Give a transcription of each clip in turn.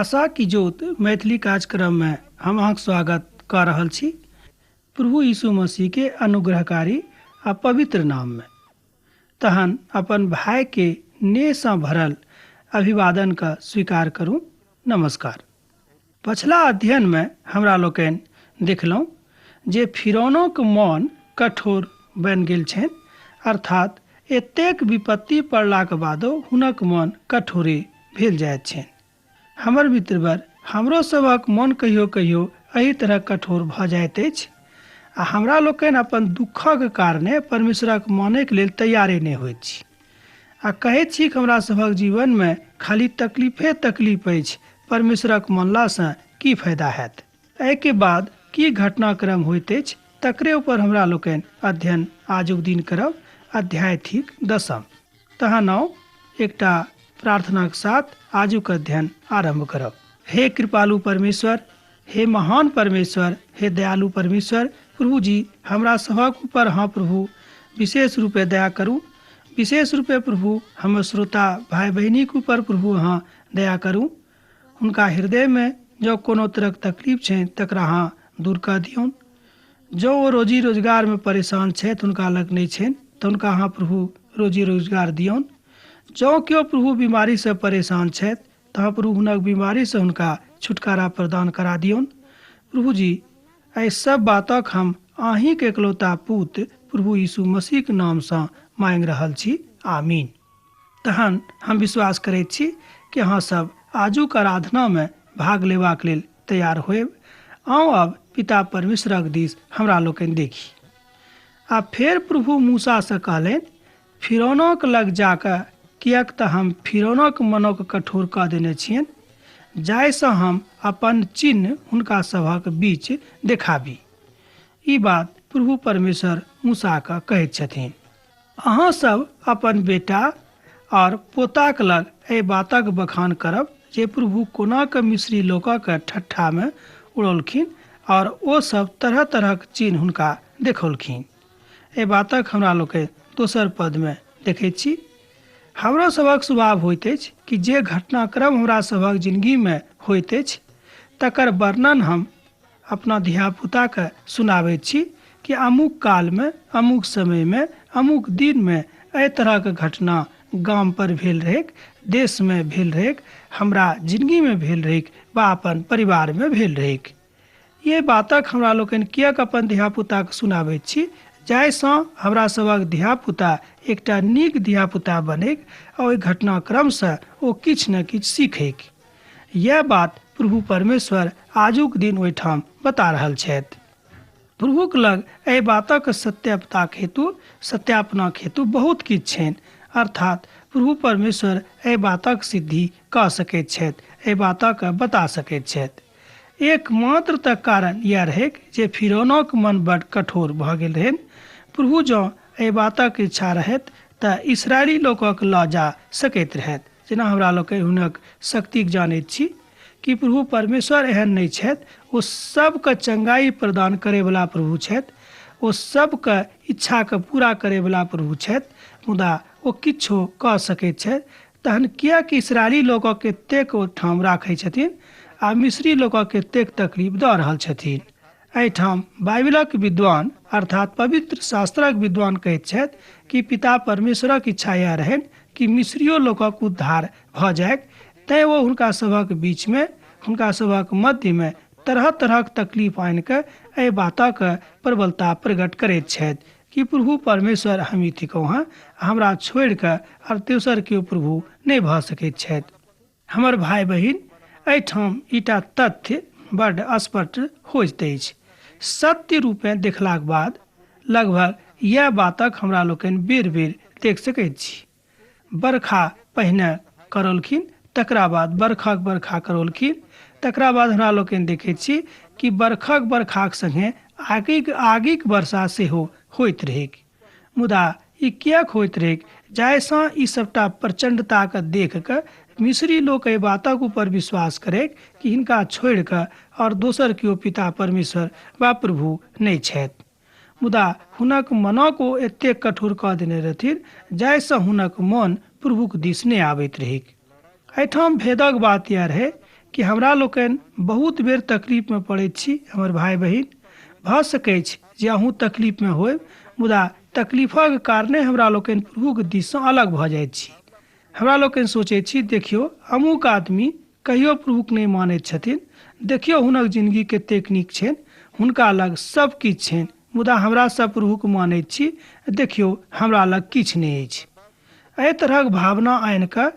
आशा की ज्योत मैथिली कार्यक्रममे हम अहाँके स्वागत कऽ रहल छी प्रभु यीशु मसीहके अनुग्रहकारी आ पवित्र नाममे। तहन अपन भायके नेहसँ भरल अभिवादनके स्वीकार करू। नमस्कार। पछिला अध्ययनमे हमरा लोकनि देखलहुँ जे फिरौनक मन कठोर बनि गेल छनि, अर्थात एतेक विपत्ति पड़लाक बादो हुनक मन कठोरे भेल जाइत छनि। हमर मित्रवर, हमरो सभक मन कहियो कहियो एहि तरह कठोर भऽ जाइत अछि आ हमरा लोकनि अपन दुःखक कारणे परमेश्वरक मानैक लेल तैयारे नहि होइत छी आ कहैत छी कि हमरा सभक जीवनमे खाली तकलीफे तकलीफ अछि, परमेश्वरक मानलासँ की फायदा हैत। एहिके बाद की घटनाक्रम होइत अछि तकरे ऊपर हमरा लोकनि अध्ययन आजुक दिन करब। अध्याय थिक दसम। तहन आउ एकटा प्रार्थनाक साथ आजुक अध्ययन आरम्भ करब। हे कृपालु परमेश्वर, हे महान परमेश्वर, हे दयालु परमेश्वर प्रभु जी, हमरा सभक ऊपर हाँ प्रभु विशेष रूपे दया करू। विशेष रूपे प्रभु हमर श्रोता भाई बहिनीक ऊपर प्रभु अहाँ दया करू। हुनका हृदयमे जँ कोनो तरहक तकलीफ छनि तकरा अहाँ दूर कऽ दियौन। जँ ओ रोजी रोजगारमे परेशान छथि, हुनका लग नहि छनि, तऽ हुनका अहाँ प्रभु रोजी रोजगार दियौन। जँ केओ प्रभु बीमारीसँ परेशान छथि तऽ अहाँ प्रभु हुनक बीमारीसँ हुनका छुटकारा प्रदान करा दियौन। प्रभु जी, एहि सब बातक हम अहीँक एकलौता पूत प्रभु यीशु मसीहक नामसँ माँगि रहल छी। आमीन। तहन हम विश्वास करैत छी कि अहाँ सब आजुक आराधनामे भाग लेबाक लेल तैयार होयब। आउ अब पिता परमेश्वरक दिस हमरा लोकनि देखी। आ फेर प्रभु मूसासँ कहलनि, फिरौनक लग जा कऽ, किएक तऽ हम फिरौनक मनक कठोर कऽ देने छियनि, जाहिसँ हम अपन चिन्ह हुनका सभक बीच देखाबी। ई बात प्रभु परमेश्वर मूसाके कहैत छथिन। अहाँ सब अपन बेटा और पोताक लग एहि बातक बखान करब जे प्रभु कोना कऽ मिस्री लोकक ठट्ठा मे उड़ौलखिन और ओ सब तरह तरहक चिन्ह हुनका देखौलखिन। एहि बातक हमरा लोकनि दोसर पद मे देखैत छी। हमरो सभक स्वभाव होइत अछि कि जे घटनाक्रम हमरा सभक जिंदगी मे होइत अछि तकर वर्णन हम अपना धियापुताके सुनाबैत छी कि अमुक कालमे, अमुक समयमे, अमुक दिनमे एहि तरहक घटना गाम पर भेल रहैक, देशमे भेल रहैक, हमरा जिनगीमे भेल रहैक वा अपन परिवारमे भेल रहैक। ये बातक हमरा लोकनि किएक अपन धियापुताके सुनाबैत छी? जाहिसँ हमरा सभक धियापुता एकटा नीक धियापुता बनैक आ ओहि घटनाक्रमसँ ओ किछु ने किछु सीखैक। यैह बात प्रभु परमेश्वर आजुक दिन ओहिठाम बता रहल छथि। प्रभुक लग एहि बातक सत्यताक हेतु सत्यापनक हेतु बहुत किछु छनि, अर्थात प्रभु परमेश्वर एहि बातक सिद्धि कऽ सकैत छथि, एहि बातक बता सकैत छथि। एकमात्र तऽ कारण यैह रहैक जे फिरौनक मन बड कठोर भऽ गेल रहनि। प्रभु जँ एहि बातक इच्छा रहैत तऽ इस्राएली लोकक लऽ जा सकैत रहथि। जेना हमरा लोकनि हुनक शक्तिक जानैत छी कि प्रभु परमेश्वर एहन नहि छथि, ओ सबके चंगाई प्रदान करैवला प्रभु छथि, ओ सबके इच्छाके पूरा करैवला प्रभु छथि, मुदा ओ किछो कऽ सकैत छथि, तहन किएक इस्राएली लोकक एतेक ओहिठाम राखै छथिन आ मिस्री लोकक एतेक तकलीफ दऽ रहल छथिन? एहिठाम बाइबिलक विद्वान अर्थात पवित्र शास्त्रक विद्वान कहैत छथि कि पिता परमेश्वरक इच्छा यैह रहनि कि मिस्रियो लोकक उद्धार भऽ जाइक, तैं ओ हुनका सभक बीचमे, हुनका सभक मध्यमे तरह-तरहक तकलीफ आनि कऽ एहि बातक प्रबलता प्रगट करैत छथि कि प्रभु परमेश्वर हमही थिकहुँ हँ, हमरा छोड़ि कऽ आर दोसर केओ प्रभु नहि भऽ सकैत छथि। हमर भाय बहिन, एहिठाम ईटा तथ्य बड्ड स्पष्ट होइत अछि। सत्य रूपेँ देखलाक बाद लगभग यैह बातक हमरा लोकनि बेर-बेर देख सकैत छी। बरखा पहिने करौलखिन, तकरा बाद बरखक बरखा करौलखिन, तकरा बाद हमरा लोकनि देखैत छी कि बरखक बरखाक संगे आगिक आगिक वर्षा सेहो होइत रहैक। मुदा ई किएक होइत रहैक जाहिसँ ई सभटा प्रचण्डताके देख कऽ मिस्री लोक एहि बातक ऊपर विश्वास करैक कि हिनका छोड़ि कऽ आओर दोसर केओ पिता परमेश्वर वा प्रभु नहि छथि। मुदा हुनक मनक ओ एतेक कठोर कऽ देने रहथिन जाहिसँ हुनक मन प्रभुक दिस नहि आबैत रहैक। एहिठाम भेदक बात इएह रहै कि हमरा लोकनि बहुत बेर तकलीफमे पड़ैत छी। हमर भाय बहिन, भऽ सकैछ जे अहूँ तकलीफमे होयब, मुदा तकलीफक कारणे हमरा लोकनि प्रभुके दिससँ अलग भऽ जाइत छी। हमरा लोकनि सोचैत छी, देखियौ अमुक आदमी कहियो प्रभुक नहि मानैत छथिन, देखियौ हुनक जिनगी कतेक नीक छनि, हुनका लग सब किछु छनि, मुदा हमरा सब प्रभुक मानैत छी, देखियौ हमरा लग किछु नहि अछि। एहि तरहक भावना आनि कऽ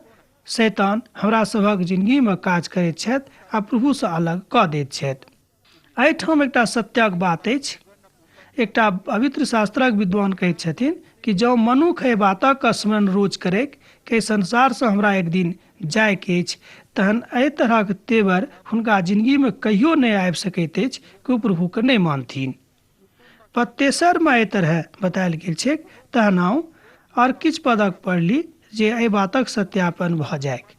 शैतान हमरा सभक जिनगीमे काज करैत छथि आ प्रभुसँ अलग कऽ दैत छथि। एहिठाम एकटा सत्यक बात अछि। एकटा पवित्र शास्त्रक विद्वान कहैत छथिन कि जँ मनुख एहि बातक स्मरण रोज करैक कि एहि संसारसँ हमरा एक दिन जायके अछि, तहन एहि तरहक तेवर हुनका जिनगीमे कहियो नहि आबि सकैत अछि कि ओ प्रभुके नहि मानथिन। पद तेसरमे एहि तरहे बतायल गेल छैक। तहन आउ आओर किछु पदक पढ़ि ली जे एहि बातक सत्यापन भऽ जाइक।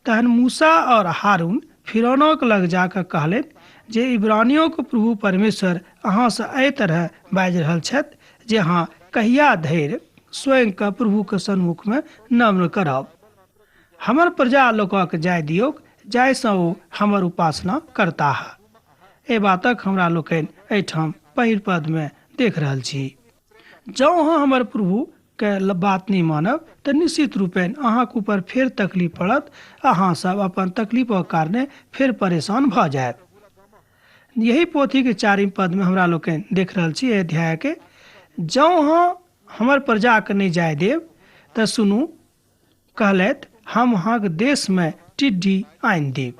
तहन मूसा आओर हारून फिरौनक लग जा कऽ कहलनि जे इब्रानियोक प्रभु परमेश्वर अहाँसँ एहि तरहे बाजि रहल छथि जे अहाँ कहिया धरि स्वयंके प्रभुके सन्मुखमे नम्र करब। हमर प्रजा लोकक जाय दियौक जाहिसँ ओ हमर उपासना करताह। एहि बातक हमरा लोकनि एहिठाम पहिल पदमे देख रहल छी। जँ अहाँ हमर प्रभु के बात नहि मानब तऽ निश्चित रूपेण अहाँक ऊपर फेर तकलीफ पड़त, अहाँ सब अपन तकलीफक कारणे फेर परेशान भऽ जायब। यही पोथीके चारिम पदमे हमरा लोकनि देख रहल छी एहि अध्यायके, जँ अहाँ हमर प्रजाके नहि जाय देब तऽ सुनू, कहलथि, हम अहाँक देशमे टिड्डी आनि देब।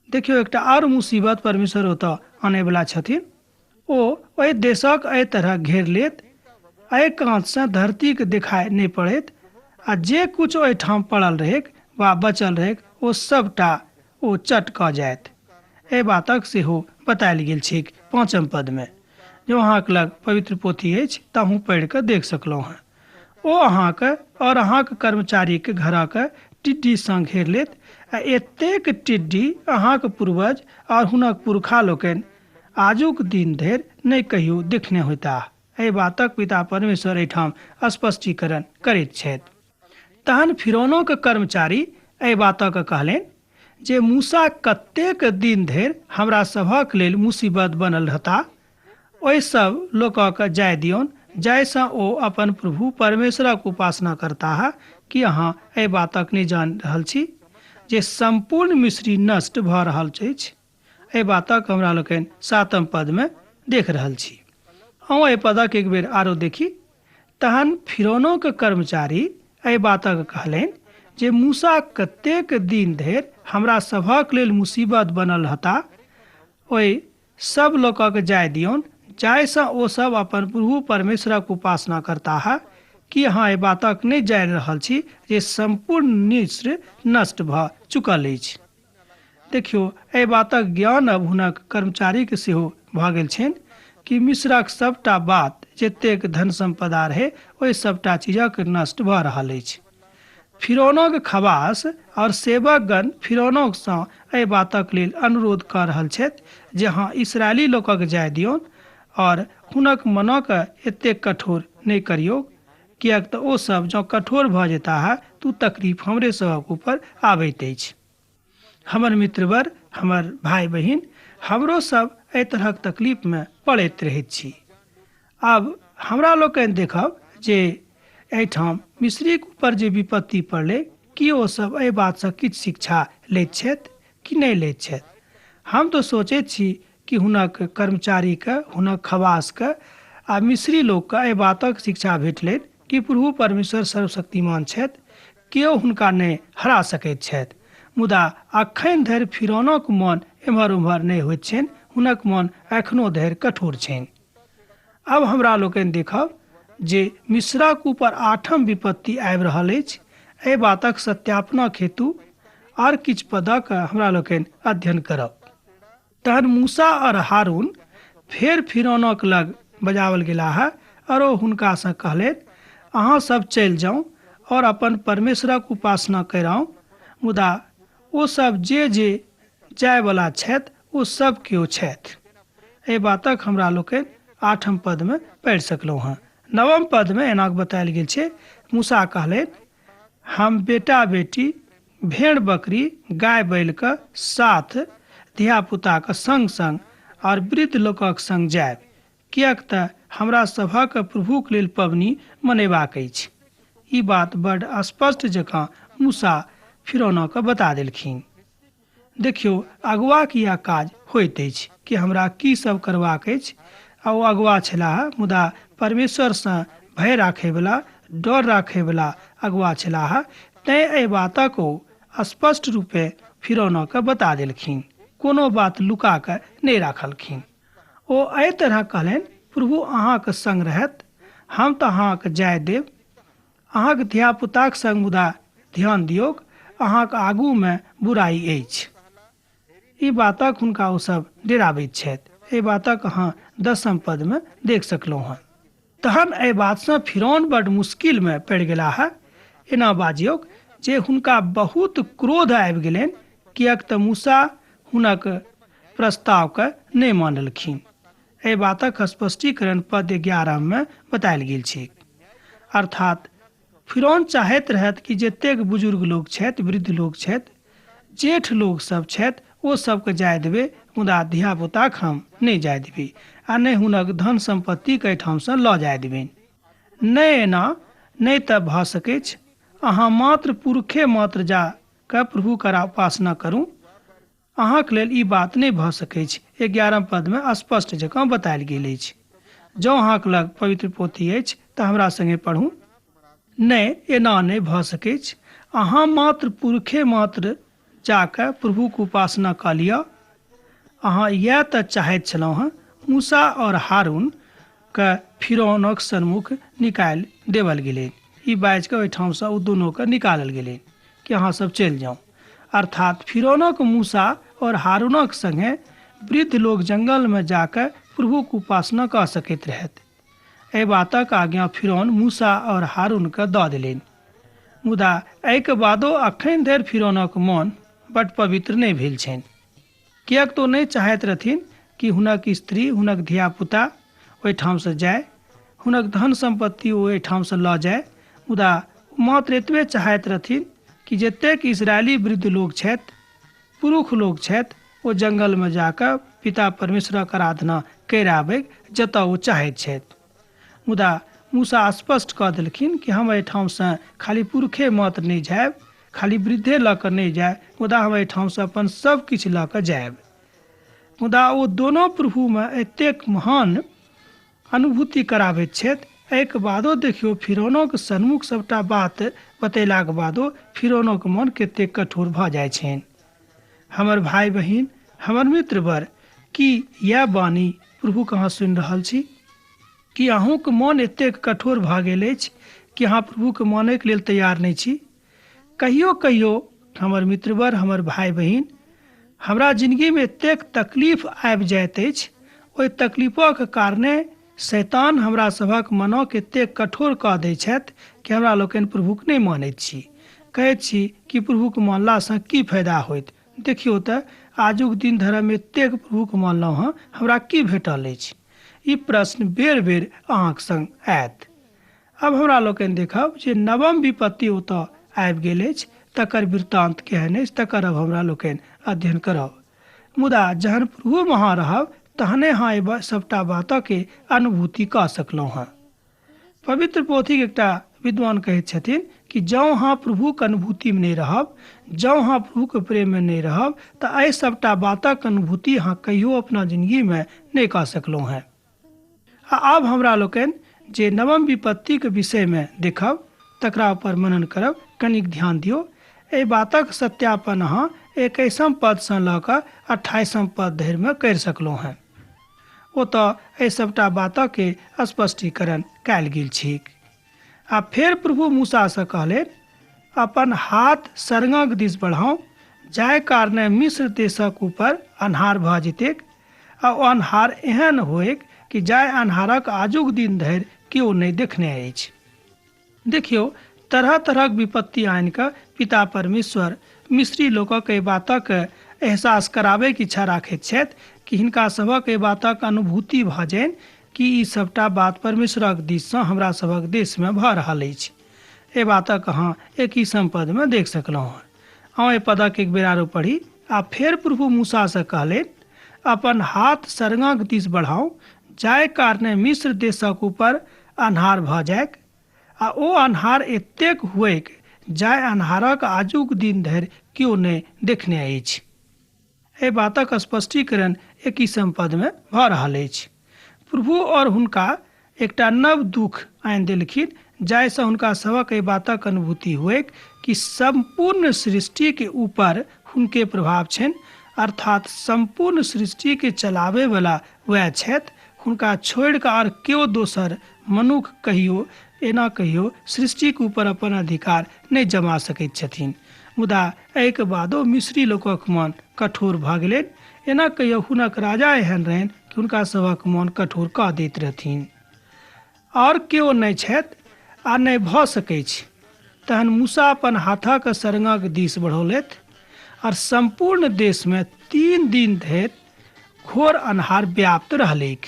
देखियौ, एकटा आओर मुसीबत परमेश्वर ओतऽ आनयवला छथिन। ओ ओहि देशक एहि तरह घेर लेत, एहि काँचसँ धरतीके देखाइ नहि पड़ैत, आ जे किछु ओहिठाम पड़ल रहैक वा बचल रहैक ओ सभटा ओ चट कऽ जायत। एहि बातक सेहो बतायल गेल छैक पाँचम पदमे। जँ अहाँक लग पवित्र पोथी अछि तऽ अहूँ पढ़ि कऽ देख सकलहुँ हेँ। ओ अहाँक और अहाँक कर्मचारीक घरक टिड्डी सँ घेर लेत, आ एतेक टिड्डी अहाँक पूर्वज और हुनक पुरखा लोकनि आजुक दिन धरि नहि कहियो देखने होयताह। एहि बातक पिता परमेश्वर एहिठाम स्पष्टीकरण करैत छथि। तहन फिरौनोक कर्मचारी एहि बातक कहलनि जे मूसा कतेक दिन धरि हमरा सभक लेल मुसीबत बनल रहता? ओहि सब लोकक जाय दियौन जाहिसँ ओ अपन प्रभु परमेश्वरक उपासना करताह। की अहाँ एहि बातक नहि जानि रहल छी जे सम्पूर्ण मिस्री नष्ट भऽ रहल अछि? एहि बातक हमरा लोकनि सातम पदमे देख रहल छी। अहूँ एहि पदक एक बेर आरो देखी। तहन फिरौनोक कर्मचारी एहि बातक कहलनि जे मूसा कतेक दिन धरि हमरा सभक लेल मुसीबत बनल रहता? ओहि सब लोकक जाय दियौन जाहिसँ ओ सब अपन प्रभु परमेश्वरक उपासना करताह। की अहाँ एहि बातक नहि जानि रहल छी जे सम्पूर्ण मिस्र नष्ट भऽ चुकल अछि? देखियौ, एहि बातक ज्ञान अब हुनक कर्मचारीके सेहो भऽ गेल छनि कि मिस्रक सबटा बात जतेक धन सम्पदा रहै ओहि सबटा चीजक नष्ट भऽ रहल अछि। फिरौनक खवास और सेवकगण फिरौनसँ एहि बातक लेल अनुरोध कऽ रहल छथि जे अहाँ इस्राएली लोकक जाय दियौन और हुनक मनक एतेक कठोर नहि करियौक, किएक तऽ ओ सब जँ कठोर भऽ जेताह तऽ ओ तकलीफ हमरे सभक ऊपर आबैत अछि। हमर मित्रवर, हमर भाय बहिन, हमरो सब एहि तरहक तकलीफमे पड़ैत रहैत छी। आब हमरा लोकनि देखब जे एहिठाम मिस्रीक ऊपर जे विपत्ति पड़लै, की ओ सब एहि बातसँ किछु शिक्षा लैत छथि कि नहि लैत छथि। हम तऽ सोचैत छी कि हुनक कर्मचारीके, हुनक खवासके आ मिस्री लोकके एहि बातक शिक्षा भेटलनि कि प्रभु परमेश्वर सर्वशक्तिमान छथि, केओ हुनका नहि हरा सकैत छथि। मुदा अखन धरि फिरौनक मन एम्हर ओम्हर नहि होइत छनि, हुनक मन एखनो धरि कठोर छनि। आब हमरा लोकनि देखब जे मिस्रक ऊपर आठम विपत्ति आबि रहल अछि। एहि बातक सत्यापनक हेतु आर किछु पदक हमरा लोकनि अध्ययन करब। तहन मूसा और हारून फेर फिरौनक लग बजाओल गेलाह और ओ हुनकासँ कहलनि, अहाँ सब चलि जाउ और अपन परमेश्वरक उपासना कराउ, मुदा ओ सब जे जे जायवला छथि ओ सब केओ छथि। एहि बातक हमरा लोकनि आठम पदमे पढ़ि सकलहुँ हँ। नवम पदमे एना बतायल गेल छै, मूसा कहलनि, हम बेटा बेटी भेड़ बकरी गाय बैलके साथ धियापुताके सङ्ग सङ्ग आओर वृद्ध लोकक सङ्ग जायब, किएक तऽ हमरा सभक प्रभुक लेल पबनी मनेबाक अछि। ई बात बड्ड स्पष्ट जकाँ मूसा फिरौनाके बता देलखिन। देखियौ, अगुआके इएह काज होइत अछि कि हमरा की सब करबाक अछि। आ ओ अगुआ छलाह, मुदा परमेश्वरसँ भय राखयवला, डर राखयवला अगुआ छलाह, तैँ एहि बातक ओ स्पष्ट रूपे फिरौनाके बता देलखिन। कोनो बात लुका कऽ नहि राखलखिन। ओ एहि तरह कहलनि, प्रभु अहाँके सङ्ग रहत, हम तऽ अहाँके जाय देब, अहाँके धियापुताक सङ्ग, मुदा ध्यान दियौक, अहाँके आगूमे बुराइ अछि। ई बातक हुनका ओ सब डेराबैत छथि। एहि बातक अहाँ 10 पदमे देख सकलहुँ हँ। तहन एहि बातसँ फिरौन बड्ड मुश्किलमे पड़ि गेलाह। एना बाजियौक जे हुनका बहुत क्रोध आबि गेलनि, किएक तऽ मूसा हुनक प्रस्तावके नहि मानलखिन। एहि बातक स्पष्टीकरण पद 11 मे बतायल गेल छैक। अर्थात फिरौन चाहैत रहथि कि जतेक बुजुर्ग लोक छथि, वृद्ध लोक छथि, जेठ लोक सब छथि, ओ सबके जाय देबै, मुदा धियापुताक हम नहि जाय देबै आ नहि हुनक धन सम्पत्तिके एहिठामसँ लऽ जाय देबनि। नहि, एना नहि तऽ भऽ सकैछ। अहाँ मात्र पुरुखे मात्र जा कऽ प्रभुक उपासना करू, अहाँक लेल ई बात नहि भऽ सकैछ। 11 पदमे स्पष्ट जकाँ बतायल गेल अछि। जँ अहाँक लग पवित्र पोथी अछि तऽ हमरा सङ्गे पढ़ू। नहि, एना नहि भऽ सकैछ। अहाँ मात्र पुरुखे मात्र जाकऽ प्रभुक उपासना कऽ लिअ। अहाँ इएह तऽ चाहैत छलहुँ हँ। मूसा और हारून के फिरौनक सन्मुख निकालि देवल गेलनि। ई बाजि कऽ ओहिठामसँ ओ दुनूके निकालल गेलनि कि अहाँ सब चलि जाउ। अर्थात फिरौनक मूसा और हारूनक संगे वृद्ध लोक जंगलमे जाकऽ प्रभुक उपासना कऽ सकैत रहथि। एहि बातक आज्ञा फिरौन मूसा और हारूनके दऽ देलनि। मुदा एहिके बादो अखन धरि फिरौनक मन बड पवित्र नहि भेल छनि, किएक तऽ ओ नहि चाहैत रहथिन कि हुनक स्त्री, हुनक धियापुता ओहिठामसँ जाय, हुनक धन सम्पत्ति ओ एहिठामसँ लऽ जाय। मुदा मात्र एतबे चाहैत रहथिन कि जतेक इजरायली वृद्ध लोक छथि, पुरुष लोक छथि, ओ जंगलमे जाकऽ पिता परमेश्वरक आराधना करि आबै जतऽ ओ चाहैत छथि। मुदा मूसा स्पष्ट कऽ देलखिन कि हम एहिठामसँ खाली पुरुखे मात्र नहि जायब, खाली वृद्धे लऽ कऽ नहि जायब, मुदा हम एहिठामसँ अपन सब किछु लऽ कऽ जायब। मुदा ओ दोनो प्रभुमे एतेक महान अनुभूति कराबैत छथि। एहिके बादो देखियौ, फिरौनोके सन्मुख सबटा बात बतेलाके बादो फिरौनोके मन कतेक कठोर भऽ जाइ छनि। हमर भाय बहिन, हमर मित्रवर, की इएह वाणी प्रभुके अहाँ सुनि रहल छी? की अहूँके मन एतेक कठोर भऽ गेल अछि कि अहाँ प्रभुके मानैके लेल तैयार नहि छी? कहियो कहियो हमर मित्रवर, हमर भाय बहिन, हमरा जिनगीमे एतेक तकलीफ आबि जाइत अछि, ओहि तकलीफक कारणे शैतान हमरा सभक मनक एतेक कठोर कऽ दै छथि कि हमरा लोकनि प्रभुक नहि मानैत छी। कहैत छी कि प्रभुक मानलासँ की फायदा होइत? देखियौ तऽ आजुक दिन धरि हम एतेक प्रभुक मानलहुँ हँ, हमरा की भेटल अछि? ई प्रश्न बेर बेर अहाँक संग आयत। अब हमरा लोकनि देखब जे नवम विपत्ति ओतऽ आबि गेल अछि, तकर वृत्तांत केहन अछि तकर अब हमरा लोकनि अध्ययन करब। मुदा जहन प्रभुमे अहाँ रहब तहने अहाँ एहि सबटा बातके अनुभूति कऽ सकलहुँ हँ। पवित्र पोथीके एकटा विद्वान कहैत छथिन कि जँ अहाँ प्रभुके अनुभूतिमे नहि रहब, जँ अहाँ प्रभुके प्रेममे नहि रहब, तऽ एहि सबटा बातक अनुभूति अहाँ कहियो अपना जिनगीमे नहि कऽ सकलहुँ हँ। आ आब हमरा लोकनि जे नवम विपत्तिके विषयमे देखब तकरा ऊपर मनन करब। कनिक ध्यान दियौ, एहि बातक सत्यापन अहाँ 21 पदसँ लऽ कऽ 28 पद धरिमे करि सकलहुँ हँ। ओतऽ एहि सबटा बातके स्पष्टीकरण कयल गेल छैक। आ फेर प्रभु मूसासँ कहलनि, अपन हाथ सरंगक दिस बढ़ाउ, जाहि कारणे मिस्र देशक ऊपर अन्हार भऽ जेतैक, आ ओ अन्हार एहन होइक कि जाहि अन्हारक आजुक दिन धरि केओ नहि देखने अछि। देखियौ, तरह तरहक विपत्ति आनि कऽ पिता परमेश्वर मिस्री लोकक एहि बातक एहसास कराबैके इच्छा राखैत छथि कि हिनका सभक एहि बातक अनुभूति भऽ जानि कि ई सबटा बात परमेश्वरक दिससँ हमरा सभक देशमे भऽ रहल अछि। एहि बातक अहाँ 21 पदमे देख सकलहुँ हँ। अहाँ एहि पदक एक बेर आरो पढ़ी। आ फेर प्रभु मूसासँ कहलनि, अपन हाथ सरगाक दिस बढ़ाउ, जाहि कारणे मिस्र देशक ऊपर अन्हार भऽ जाइक, आ ओ अन्हार एतेक हुएक जाहि अन्हारक आजुक दिन धरि केओ नहि देखने अछि। एहि बातक स्पष्टीकरण 21 पदमे भऽ रहल अछि। प्रभु और हुनका एकटा नव दुख आनि देलखिन, जाहिसँ हुनका सभक एहि बातक अनुभूति हुएक कि सम्पूर्ण सृष्टिके ऊपर हुनके प्रभाव छनि, अर्थात सम्पूर्ण सृष्टिके चलाबैवला वएह छथि। हुनका छोड़ि कऽ आर केओ दोसर मनुख कहियो एना कहियो सृष्टिके ऊपर अपन अधिकार नहि जमा सकैत छथिन। मुदा एहिके बादो मिस्री लोकक मन कठोर भऽ गेलनि। एना कहियो हुनक राजा एहन रहनि कि हुनका सभक मन कठोर कऽ दैत रहथिन। आओर केओ नहि छथि आ नहि भऽ सकैछ। तहन मूसा अपन हाथक सरंगक दिस बढ़ौलथि और सम्पूर्ण देशमे 3 दिन धरि घोर अन्हार व्याप्त रहलैक।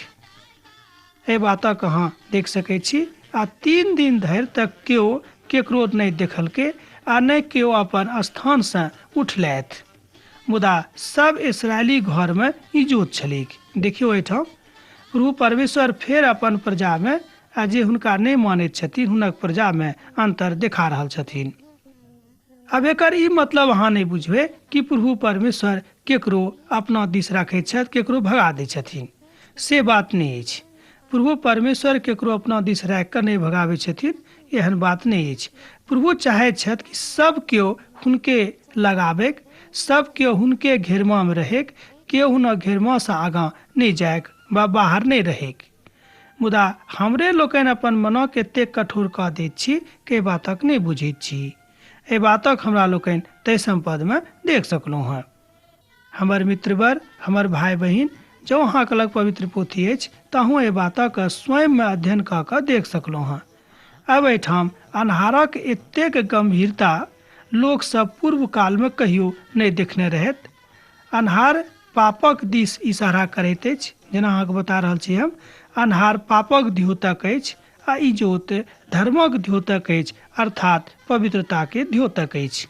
एहि बातक अहाँ देख सकै छी। आ 3 दिन धरि तक केओ केकरो नहि देखलकै आ नहि केओ अपन स्थानसँ उठलथि। मुदा सब इसराइली घरमे इजोत छलैक। देखियौ एहिठाम प्रभु परमेश्वर फेर अपन प्रजामे आ जे हुनका नहि मानैत छथिन हुनक प्रजामे अन्तर देखा रहल छथिन। अब एकर ई मतलब अहाँ नहि बुझबै कि प्रभु परमेश्वर केकरो अपना दिस राखैत छथि, केकरो भगा दै छथिन, से बात नहि अछि। प्रभु परमेश्वर केकरो अपना दिस राखि कऽ नहि भगाबै छथिन, एहन बात नहि अछि। प्रभु चाहैत छथि कि सब केओ हुनके लगाबैक, सब केओ हुनके घेरमामे रहैक, केओ हुनक घेरमासँ आगाँ नहि जाइक वा बाहर नहि रहैक। मुदा हमरे लोकनि अपन मनक एतेक कठोर कऽ दैत छी कि एहि बातक नहि बुझैत छी। एहि बातक हमरा लोकनि 23 पदमे देख सकलहुँ हँ। हमर मित्रवर, हमर भाय बहिन, जँ अहाँके लग पवित्र पोथी अछि तऽ अहूँ एहि बातक स्वयंमे अध्ययन कऽ कऽ देख सकलहुँ हँ। अब एहिठाम अन्हारक एतेक गंभीरता लोकसभ पूर्व कालमे कहियो नहि देखने रहथि। अन्हार पापक दिस इशारा करैत अछि, जेना अहाँके बता रहल छी हम। अन्हार पापक द्योतक अछि आ इजोत धर्मक द्योतक अछि, अर्थात पवित्रताके द्योतक अछि।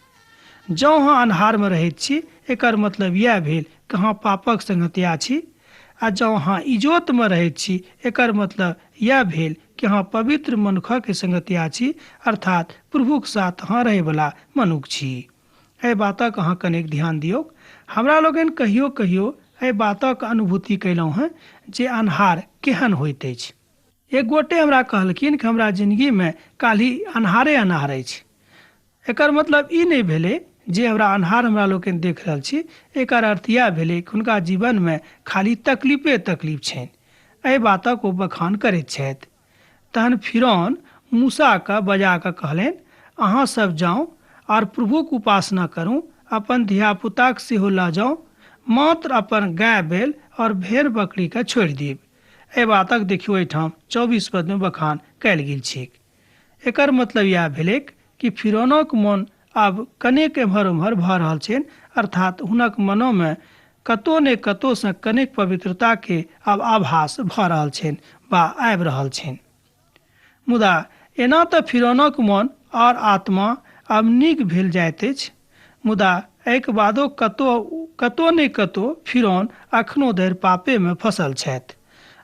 जँ अहाँ अन्हारमे रहैत छी एकर मतलब इएह भेल कि अहाँ पापक संगतिया छी, आ जँ अहाँ इजोतमे रहैत छी एकर मतलब इएह भेल कि अहाँ पवित्र मनुखक संगतिया छी, अर्थात प्रभुक साथ अहाँ रहैवला मनुख छी। एहि बातक अहाँ कनेक ध्यान दियौक। हमरा लोकनि कहियो कहियो एहि बातक अनुभूति कयलहुँ हँ जे अन्हार केहन होइत अछि। एक गोटे हमरा कहलखिन कि हमरा जिनगीमे काल्हि अन्हारे अन्हार अछि। एकर मतलब ई नहि भेलै जे हमरा अन्हार हमरा लोकनि देख रहल छी, एकर अर्थ इएह भेलै कि हुनका जीवनमे खाली तकलीफे तकलीफ छनि। एहि बातक ओ बखान करैत छथि। तहन फिरौन मूसाके बजा कऽ कहलनि, अहाँ सब जाउ आओर प्रभुक उपासना करू, अपन धियापुताक सेहो लऽ जाउ, मात्र अपन गाय बैल आओर भेड़ बकरीके छोड़ि देब। एहि बातक देखियौ एहिठाम 24 पदमे बखान कयल गेल छैक। एकर मतलब इएह भेलैक कि फिरौनक मन आब कनेक एम्हर ओम्हर भऽ रहल छनि, अर्थात हुनक मनोमे कतौ ने कतौसँ कनेक पवित्रताके आब आभास भऽ रहल छनि वा आबि रहल छनि। मुदा एना तऽ फिरौनक मन आओर आत्मा आब नीक भेल जाइत अछि, मुदा एहिके बादो कतौ कतौ ने कतौ फिरौन अखनो धरि पापेमे फसल छथि,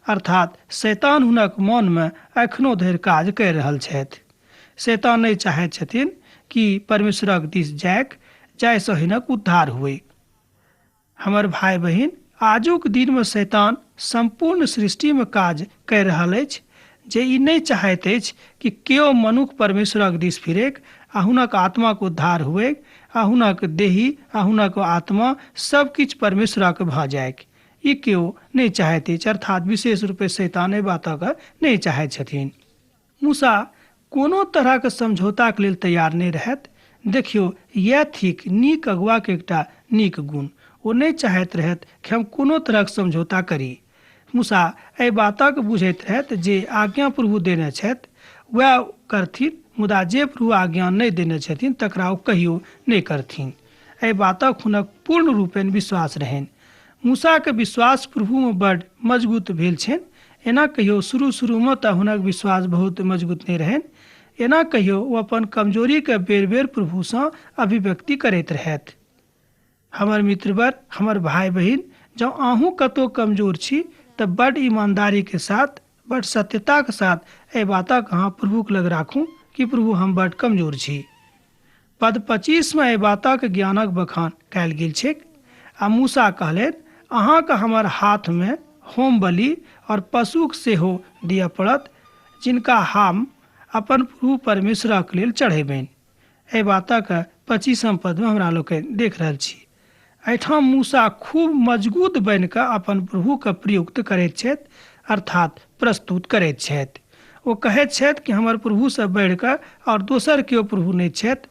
अर्थात शैतान हुनक मनमे अखनो धरि काज करि रहल छथि। शैतान नहि चाहैत छथिन कि परमेश्वरक दिस जाइक, जाहिसँ हिनक उद्धार हुए। हमर भाय बहिन, आजुक दिनमे शैतान सम्पूर्ण सृष्टिमे काज करि रहल अछि, जे ई नहि चाहैत अछि कि केओ मनुख परमेश्वरक दिस फिरेक आ हुनक आत्माक उद्धार हुए आ हुनक देही आ हुनक आत्मा सब किछु परमेश्वरक भऽ जाइक। ई केओ नहि चाहैत अछि, अर्थात विशेष रूपे शैतान एहि बातक नहि चाहैत छथिन। मूसा कोनो तरहक समझौताक लेल तैयार नहि रहथि। देखियौ, इएह थिक नीक अगुआके एकटा नीक गुण। ओ नहि चाहैत रहथि कि हम कोनो तरहक समझौता करी। मूसा एहि बातक बुझैत रहथि जे आज्ञा प्रभु देने छथि वएह करथिन, मुदा जे प्रभु आज्ञा नहि देने छथिन तकरा ओ कहियो नहि करथिन। एहि बातक हुनक पूर्ण रूपेण विश्वास रहनि। मूसाके विश्वास प्रभुमे बड मजबूत भेल छनि। एना कहियो शुरू शुरूमे तऽ हुनक विश्वास बहुत मजबूत नहि रहनि। एना कहियो ओ अपन कमजोरीके बेर बेर प्रभुसँ अभिव्यक्ति करैत रहथि। हमर मित्रवर, हमर भाय बहिन, जँ अहूँ कतहु कमजोर छी तऽ बड्ड ईमानदारीके साथ, बड्ड सत्यताके साथ एहि बातक अहाँ प्रभुक लग राखू कि प्रभु हम बड्ड कमजोर छी। पद 25 मे एहि बातक ज्ञानक बखान कयल गेल छैक। आ मूसा कहलनि, अहाँके हमर हाथमे होम बलि और पशुक सेहो दिअ पड़त, जिनका हम अपन प्रभु परमेश्वरक लेल चढ़ेबनि। एहि बातक 25 पदमे हमरा लोकनि देख रहल छी। एहिठाम मूसा खूब मजगूत बनि कऽ अपन प्रभुके प्रयुक्त करैत छथि, अर्थात प्रस्तुत करैत छथि। ओ कहैत छथि कि हमर प्रभुसँ बढ़ि कऽ आओर दोसर केओ प्रभु नहि छथि,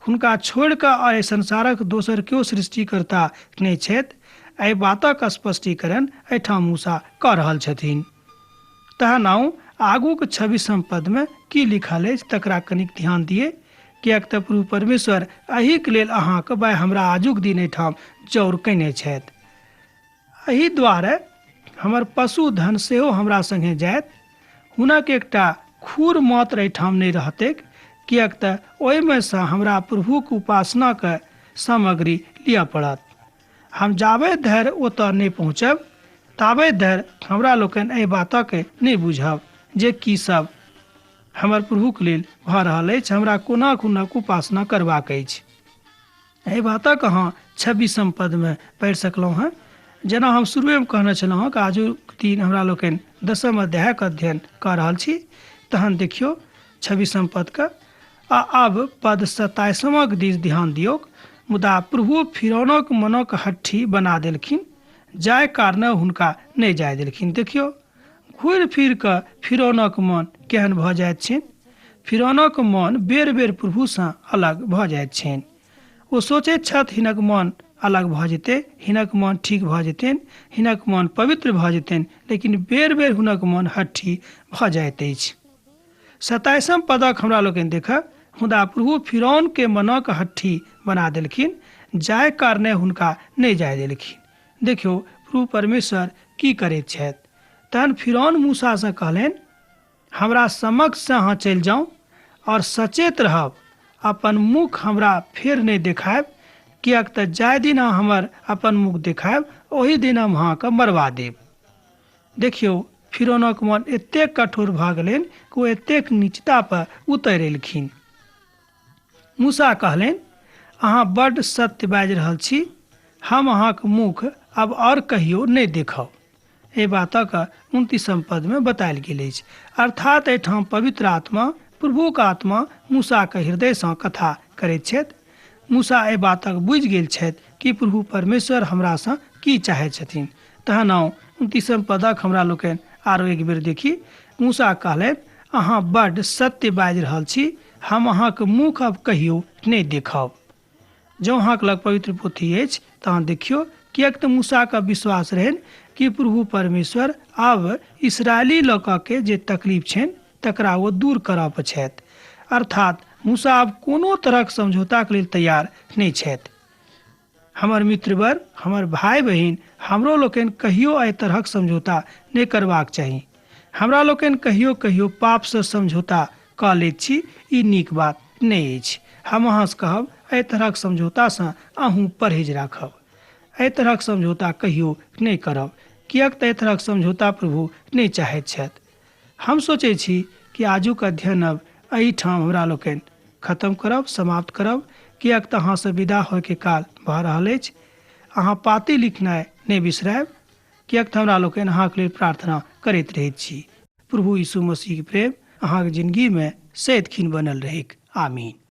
हुनका छोड़ि कऽ आओर एहि संसारक दोसर केओ सृष्टिकर्ता नहि छथि। एहि बातक स्पष्टीकरण एहिठाम मूसा कऽ रहल छथिन। तहन आउ आगूक 26 पदमे की लिखल अछि तकरा कनिक ध्यान दियै, किएक तऽ प्रभु परमेश्वर एहिके लेल अहाँके बाय हमरा आजुक दिन एहिठाम जौर कयने छथि। एहि दुआरे हमर पशुधन सेहो हमरा सङ्गे जायत, हुनक एकटा खूर मात्र एहिठाम नहि रहतैक, किएक तऽ ओहिमे सँ हमरा प्रभुक उपासनाक सामग्री लिअ पड़त। हम जाबे धरि ओतऽ नहि पहुँचब ताबे धरि हमरा लोकनि एहि बातके नहि बुझब जे की सब हमर प्रभुक लेल भऽ रहल अछि, हमरा कोना हुनक उपासना करबाक अछि। एहि बातक अहाँ 26 पदमे पढ़ि सकलहुँ हँ। जेना हम शुरुएमे कहने छलहुँ हँ कि आजुक दिन हमरा लोकनि 10 अध्यायक अध्ययन कऽ रहल छी। तहन देखियौ 26 पदके। आ आब पद 27 दिस ध्यान दियौक। मुदा प्रभु फिरौनक मनक हट्ठी बना देलखिन, जाहि कारणे हुनका नहि जाय देलखिन। देखियौ घुरि फिर कऽ फिरौनक मन केहन भऽ जाइत छनि। फिरौनक मन बेर बेर प्रभुसँ अलग भऽ जाइत छनि। ओ सोचैत छथि हिनक मन अलग भऽ जेतै, हिनक मन ठीक भऽ जेतनि, हिनक मन पवित्र भऽ जेतनि, लेकिन बेर बेर हुनक मन हट्ठी भऽ जाइत अछि। 27 पदक हमरा लोकनि देखब, मुदा प्रभु फिरौन के मनक हट्ठी बना देलखिन, जाहि कारणे हुनका नहि जाय देलखिन। देखियौ प्रभु परमेश्वर की करैत छथि। तहन फिरौन मूसासँ कहलनि, हमरा समक्षसँ अहाँ चलि जाउ और सचेत रहब, अपन मुख हमरा फेर नहि देखायब, किएक तऽ जाहि दिन अहाँ हमर अपन मुख देखायब ओहि दिन हम अहाँके मरवा देब। देखियौ फिरौनक मन एतेक कठोर भऽ गेलनि कि ओ एतेक नीचता पर उतरि एलखिन। मूसा कहलनि, अहाँ बड्ड सत्य बाजि रहल छी, हम अहाँक मुख आब आओर कहियो नहि देखब। एहि बातक 29 पदमे बतायल गेल अछि। अर्थात एहिठाम पवित्र आत्मा, प्रभुक आत्मा मूसाक हृदयसँ कथा करैत छथि। मूसा एहि बातक बुझि गेल छथि कि प्रभु परमेश्वर हमरासँ की चाहैत छथिन। तहन आउ 29 पदक हमरा लोकनि आरो एक बेर देखी। मूसा कहलनि, अहाँ बड्ड सत्य बाजि रहल छी, हम अहाँक मुख अब कहियो नहि देखब। जँ अहाँक लग पवित्र पोथी अछि तऽ अहाँ देखियौ, किएक तऽ मूसाके विश्वास रहनि कि प्रभु परमेश्वर आब इसराइली लोकके जे तकलीफ छनि तकरा ओ दूर करऽ पर छथि। अर्थात मूसा आब कोनो तरहक समझौताक लेल तैयार नहि छथि। हमर मित्रवर, हमर भाय बहिन, हमरो लोकनि कहियो एहि तरहक समझौता नहि करबाक चाही। हमरा लोकनि कहियो कहियो पापसँ समझौता कऽ लैत छी, ई नीक बात नहि अछि। हम अहाँसँ कहब, एहि तरहक समझौतासँ अहूँ परहेज राखब। एहि तरहक समझौता कहियो नहि करब, किएक तऽ एहि तरहक समझौता प्रभु नहि चाहैत छथि। हम सोचै छी कि आजुक अध्ययन अब एहिठाम हमरा लोकनि खत्म करब, समाप्त करब, किएक तऽ अहाँसँ विदा होइके काल भऽ रहल अछि। अहाँ पाती लिखनाइ नहि बिसरायब, किएक तऽ हमरा लोकनि अहाँके लेल प्रार्थना करैत रहैत छी। प्रभु यीशु मसीहके प्रेम अहाँके जिंदगीमे सदिखन बनल रहैक। आमीन।